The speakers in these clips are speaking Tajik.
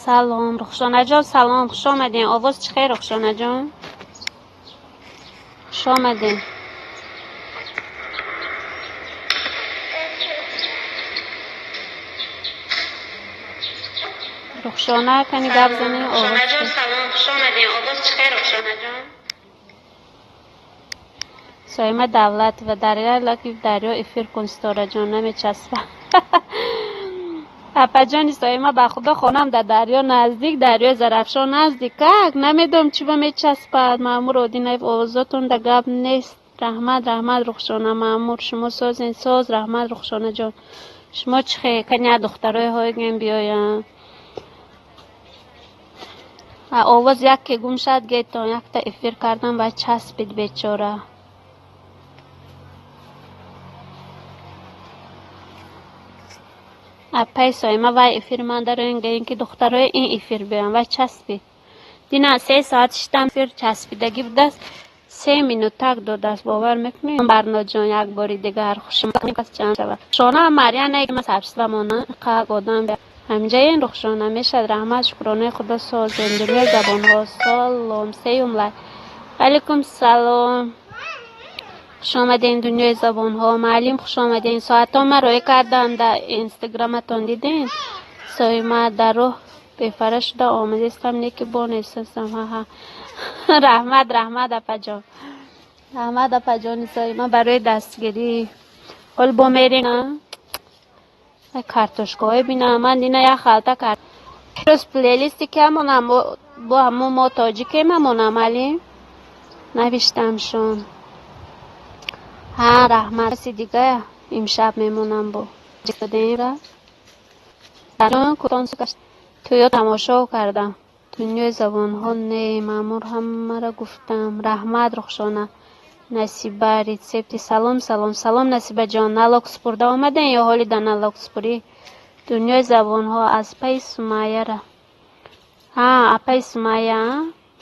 Салом, Рухшонаҷон, салом, хуш омадем. Овоз чӣ хел, Рухшонаҷон? Хуш омадем. Рухшона, кани гап занем, овоз Рухшонаҷон, салом, хуш омадем. Овоз чӣ хел, Рухшонаҷон? Соима Давлатова, дарё лаки дарё эфир кун, Ситораҷон, намечаспа. Апаҷони Соима, ба худо хонам дар дарё наздик, дарёи Зарафшон наздик. Как? Намедонам чӣ ба мечаспад. Маъмур Одинаев, овозотон да гап нест. Раҳмат, раҳмат, Рухшона. Маъмур, шумо созен, соз, раҳмат, Рухшонаҷон. Шумо чӣ хе? Каня духтарои ҳоигем биёянд. Овоз яке гум шад, гетон якта эфир кардам ва часпид бечора. Апай Соима, вай эфири ман дароин, гаин ки духтарои ин эфир биёянд, вай часпид. Дина 3 соат шиштам, эфир часпидагӣ будааст, 3 минутак додааст, бовар мекунед? Барноҷон, як бори дигар хуш ҷамъ шавад. Рухшона Марьяна сабсва мона қак одам ҳаминҷаен, Рухшона мешад. Раҳмат, шукронаи худо, созем. Дунёи забонҳо, салом, сеюм лайк. Алайкум салом. Хуш омадем, дунёи забонҳо. Маълим, хуш омадем. Соатҳо ман роя кардам дар инстаграматон, дидем? Соима, дар роҳ бефара шуда омадистам, не ки бо нестам. Ҳа, раҳмат, раҳмат, апаҷон. Раҳмат, апаҷони Соима, барои дастгирӣ. Ҳол бо мерем. Картошкаҳое бинам. Ман дина як халта кар. Рӯз плейлисти ки ҳамонам бо ҳамо мо тоҷикем, ҳамонам алим навиштамшон. Ҳа, раҳмат. Каси дига имшаб мемонам бо. Тӯё тамошо кардам. Дунёи забонҳо не, маъмур, ҳамаро гуфтам. Раҳмат, Рухшона. Насиба, рецепти, салом, салом, салом, Насибаҷон. Налог супурда омадем ё ҳоли дар налогсупурӣ? Дунёи забонҳо аз паи Сумайяра. Ҳа, апаи Сумайя,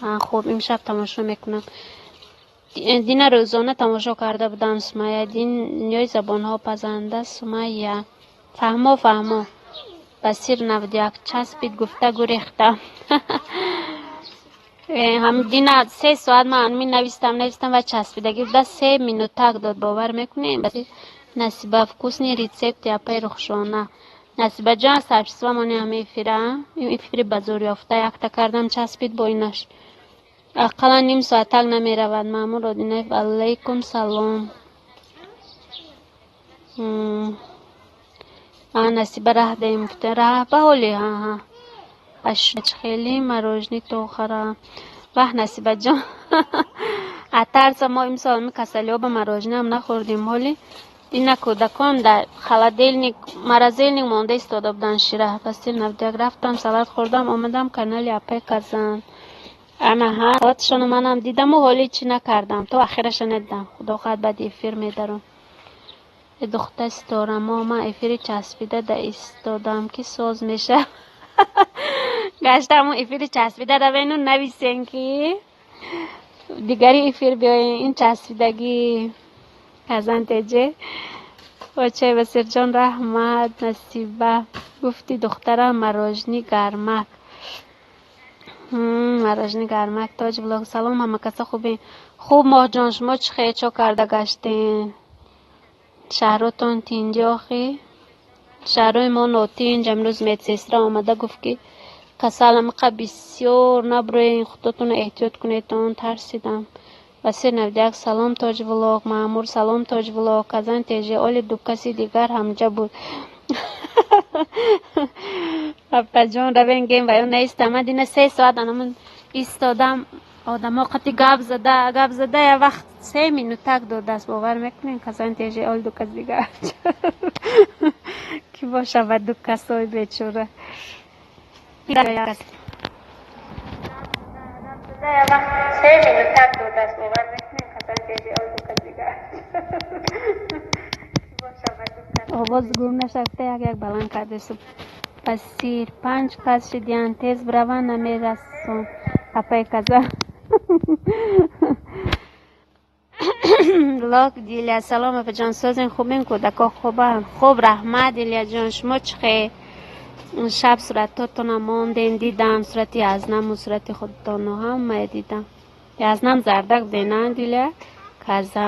а? Хуб, имшаб тамошо мекунам. Дина рӯзона тамошо карда будам Сумайя. Дунёи забонҳо пазанда Сумайя. Фаҳмо, фаҳмо. Басир 91 часпид гуфта гурехтам. Ҳам дина 3 соат ман ми навистам, навистам ва часпидагӣ буда, 3 минутак дод, бовар мекунем? Насиба, вкусный рецепти апаи Рухшона. Насибаҷон, сарчисва мони ҳама эфира. Ин эфири ба зӯр ёфта якта кардам, часпид бо инаш. Ақаллан ним соатак намеравад. Маъмур Одинаев, алайкум салом. А, Насиба, раҳ даем гуфта. Раҳ ба ҳоли, ҳа, ҳа. Хеле мороженое то харам. Ваҳ, Насибаҷон. А тарса мо имсол ми касалиҳо ба мороженое ам нахӯрдем ҳоли. Ина кӯдакон дар холодильник, морозильник монда истода буданд шира. Пасти 91 рафтам, салат хӯрдам, омадам канали апай Казан. Ана ҳа, салатшоно манам дидаму ҳоли чӣ накардам. То ахираша надидам. Худо хоҳад, баъди эфир медаром. Э, духта Ситорамо, ман эфири часпида да истодам ки соз мешавад. Гаштаму эфири часпида равену нависен ки дигари эфир биёен, ин часпидагӣ. Казан теже. Очай Басирҷон, раҳмат. Насиба, гуфти духтарам мороженое гармак. Мороженое гармак. Тоҷ блог, салом, ҳама каса хубен? Хуб, Моҳҷон, шумо чӣ хел, чо карда гаштен? Шаҳротон тинҷи охи? Шаҳрҳои мо нотинҷ. Имрӯз медсестра омада гуфт ки касалам иқа бисёр набуроен, худотонро эҳтиёт кунедон, тарсидам. Басир 91, салом, Тоҷ влог. Маъмур, салом, Тоҷ влог. Казан теже, оли ду каси дигар ҳамҷа буд. Апаҷон, равен гем ва ё наистам. Ман дина 3 соат анамун истодам, одамо қати гап зада, гап зада, як вақт 3 минутак додааст, бовар мекунед? Казан теже, оли ду кас дигар ки бошавад, ду касои бечора. 3 минутак додааст, бовар мекунед? Казан теже, оли ду кас дигар. Овоз гум нашавта, як як баланд кардесу. Басир, панҷ кас шидиян, тез бирава, намерасон. Апай Каза. Лок Дилия, салом, апаҷон, созен, хубен, кӯдако хубанд? Хуб, раҳмат, Дилияҷон, шумо чӣ хел? Шаб суратотона мондем, дидам сурати Язнаму сурати худтону ҳамае дидам. Язнам зардак будена, Диля каза.